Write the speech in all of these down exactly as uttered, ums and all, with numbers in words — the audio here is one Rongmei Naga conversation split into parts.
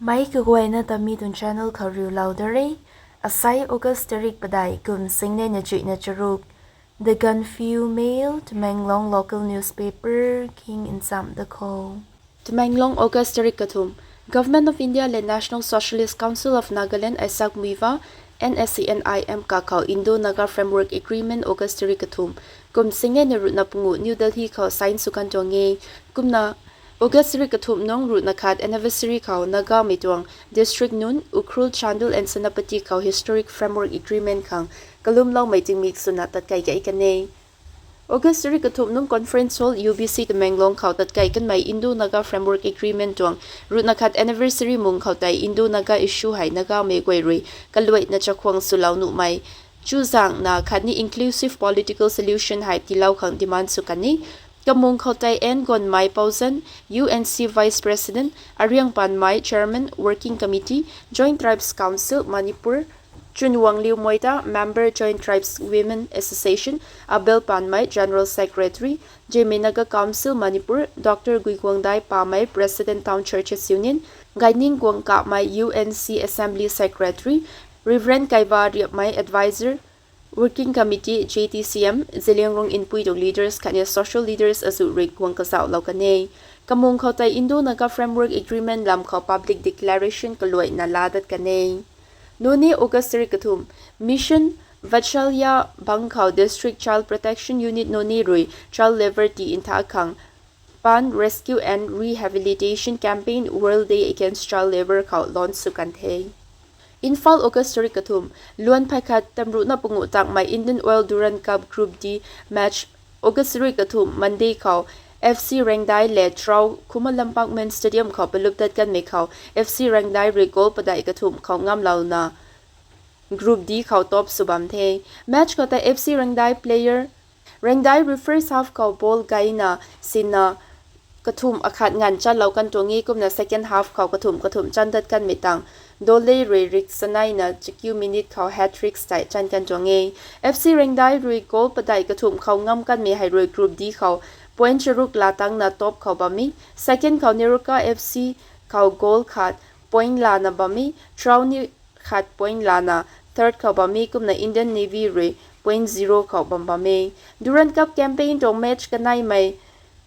Mei kaguayna ta mi tuang channel khou riulou da re. Asai August tarik padeih kum singnei na chuihna charuk. The Gaanphiu Mail, Tamenglong local newspaper khang nchamh da kho. Tamenglong, August tarik kathumh. Government of India le National Socialist Council of Nagaland, Aisak Muivah, N S C N I M kakhou Indo-Naga Framework Agreement August tarik kathumh, kum singnei na ruhna pungu New Delhi khou sign sw kan tuang e. Kumna August tarik kathumh nung ruhna khat anniversary khou Nagamei tuang district nunc Ukhrul, Chandel and Senapati khou historic framework agreement khang kalumloumei tingmik swna tatkei kei kan e. August tarik kathumh nung Conference Hall, U B C Tamenglong khou tatkei kanmei Indo-Naga Framework Agreement tuang ruhna khat anniversary mung khou tei Indo-Naga issue hei Nagamei guay rui kaluaina chakhwang swlou nuhmei chuzaenghna khatni inclusive political solution hei tiilou khang demand sw kan e. Kamung khou tei N Gonmei Pouzan, U N C Vice President, Ariang Panmei, Chairman, Working Committee, Joint Tribes Council, Manipur, Chunwangliu Moita, Member, Joint Tribes Women Association, Abel Panmei, General Secretary, Zeme Naga Council, Manipur, Doctor Guiguangdai Pamei, President, Town Churches Union, Gaining Guangkamei, U N C Assembly Secretary, Reverend Kaiva Riapmei, Advisor, Working Committee, J T C M, Zeliangrong Inpui tuang leaders khatni social leaders azuh rui guang kazauhlou kan e. Kamung khou tei Indo-Naga Framework Agreement lam khou public declaration kaluaina laa dat kan e. Noney, August tarik kathumh. Mission Vatsalya bang khou District Child Protection Unit Noney rui child labour tii ntha khang Pan Rescue and Rehabilitation Campaign, World Day Against Child Labour khou launch sw kan the. Imphal, August tarik kathumh. Luan phey khat tamruhna pungu takmei Indian Oil Durand Cup Group D match August tarik kathumh Monday khou F C Rengdai le Trou Khuma Lampak Main Stadium khou palup dat kanmei khou F C Rengdai rui goal padeih kathumh khou ngamlouna Group D khou top sw bam the. Match khou tei F C Rengdai player Rengdai rui first half khou ball gayna sinna kathumh akhat nganv chanlou kan tuang e, kumna second half khou kathumh kathumh chan dat kanmei tang Dole rui rik saneina chakiu minute khou hat-trick tei chan kan tuang e. F C Rengdai rui goal padeih kathumh khou ngam kanmei hei rui Group D khou point charuk laa tangna top khou bam e. Second khou Neroka F C khou goal khat point lana bam e. Trou ni khat point lana third khou bam e, kumna Indian Navy rui point zero khou bam bam e. Durand Cup campaign tuang match kaneimei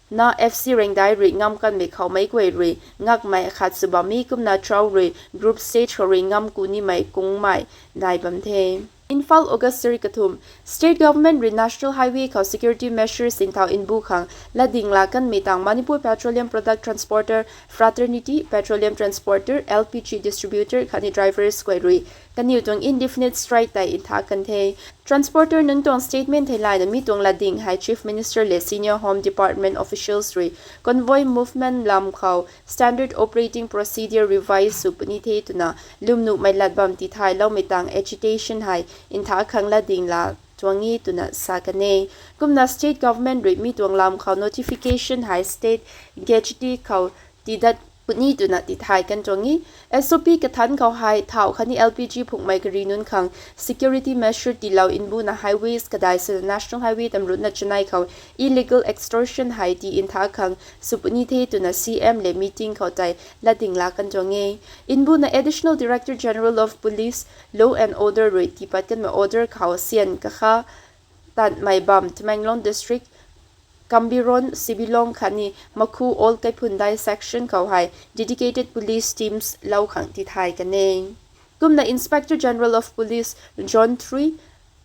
na F C Rengdai rui ngam kanmei khou meic guay rui ngakmei akhat sw bam e, kumna Trou rui group stage khou rui ngam ku nimei kungmei nai bam the. Imphal, August tarik kathumh. State government rui National Highway khou security measures nthau nbu khang latding laa kanmei tang Manipur Petroleum Product Transporter Fraternity, Petroleum Transporter, L P G distributor khatni drivers guay rui kaniw tuang indefinite strike tei ntha kan the. Transporter nunc tuang statement theilayna mi tuang latding hei Chief Minister le senior Home Department officials rui convoy movement lam khou standard operating procedure revise sw puni the twna lwmnuhmei lat bam tithayloumei tang agitation hei ntha khang latding laa tuang e twna sa kan e. Kumna state government rui mi tuang lam khou notification hei state gazette khou tiidat puni twna tithay kan tuang e. S O P kathanc khou hei thau khatni L P G phungmei kari nunc khang security measure tiilou nbuna highways kadai swna National Highway tamruhna chanei khou illegal extortion hei tii ntha khang sw puni the twna C M le meeting khou tei latding laa kan tuang e. Nbuna Additional Director General of Police, Law and Order rui tiipat kanmei order khou syan kakha tanmei bam Tamenglong District, Kambiron, Sibilong khatni Makhu Old Kaiphundai section khou hei dedicated police teams lou khang tithay kan e. Kumna Inspector General of Police, Zone three,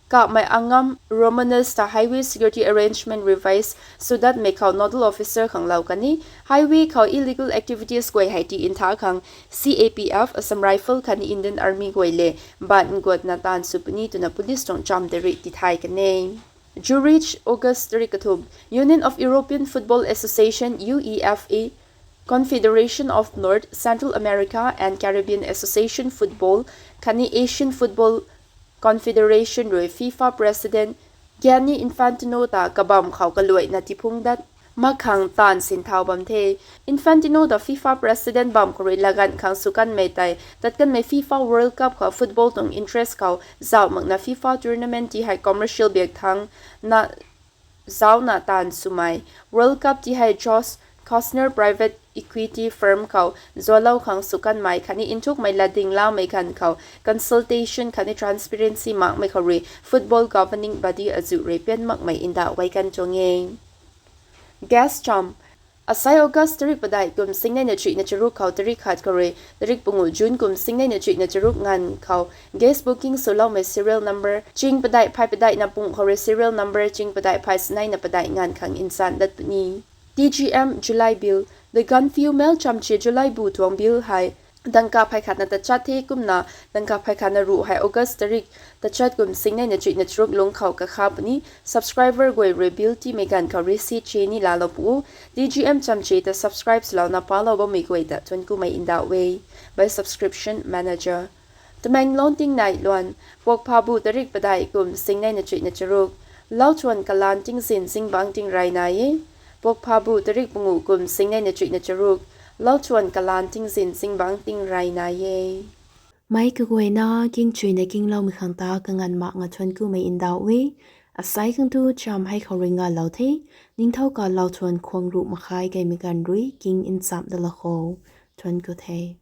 Kamei Angam Romanus ta highway security arrangement revise swdatmei khou nodal officer khang lou kan e. Highway khou illegal activities guay hei tii ntha khang C A P F, Assam Rifle khatni Indian Army guay le ban nguatna taanv sw puni twna police tuang cham tei rui tithay kan e. Zurich, August tarik kathumh. Union of European Football Association, U E F A, Confederation of North, Central America and Caribbean Association Football khatni Asian Football Confederation rui FIFA President Gianni Infantino ta kabam khou kaluaina tiphung dat mak khang taanv sinthau bam the. Infantino ta FIFA President bam khou rui laganv khang sw kanmei tei tat kanmei FIFA World Cup khou football tuang interest khou zauh makna FIFA tournament ti hei commercial biak thangc na zauhna taanv swmei World Cup ti hei Josh Partner private equity firm khou zualou khang sw kanmei khatni nthukmei latding laumei ganv khou consultation khatni transparency makmei khou rui football governing body azuh rui pian makmei ndauh guay kan tuang e. Gas cham. Asai August tarik padeih kum singnei na chuihna charuk khou tarik khat khou rui tarik pungu June kum singnei na chuihna charuk nganv khou gas booking swloumei serial number ching padeih phay padeih na pung khou rui serial number ching padeih phay singnei na padeih nganv khang nchan dat puni. T G M July bill. The Gaanphiu Mail chamchi July bu tuang bill hei dangka phay khatna tachat the kumna dangka phay khatna ruh hei August tarik tachat kum singnei na chuihna charuk lungc khou kakha puni. Subscriber guay rui bill tiimei ganv khou receipt che ni laalou pu. T G M chamchi ta subscribe swlouna palou bammei guay ta thuanc kumei ndauh e. By subscription manager. Tamenglong tingnai luan. Puakphabu tarik padeih kum singnei na chuihna charuk. Lauthuan kalan tingzin zingbangc tingrey nai e. Puakphabu tarik pungu kum singnei na chuihna charuk. Lauthuan kalan tingzin zingbangc tingrey nai e. Meic kaguayna kingchuina kingloumei khang ta kanganv mak nga thuanc kumei ndauh e. Asai khang tu cham hei khou rui ngalou the. Ningthau ka lauthuan khwang ruh makhai kaimei ganv rui king nchamh dalou khou thuanc ku the.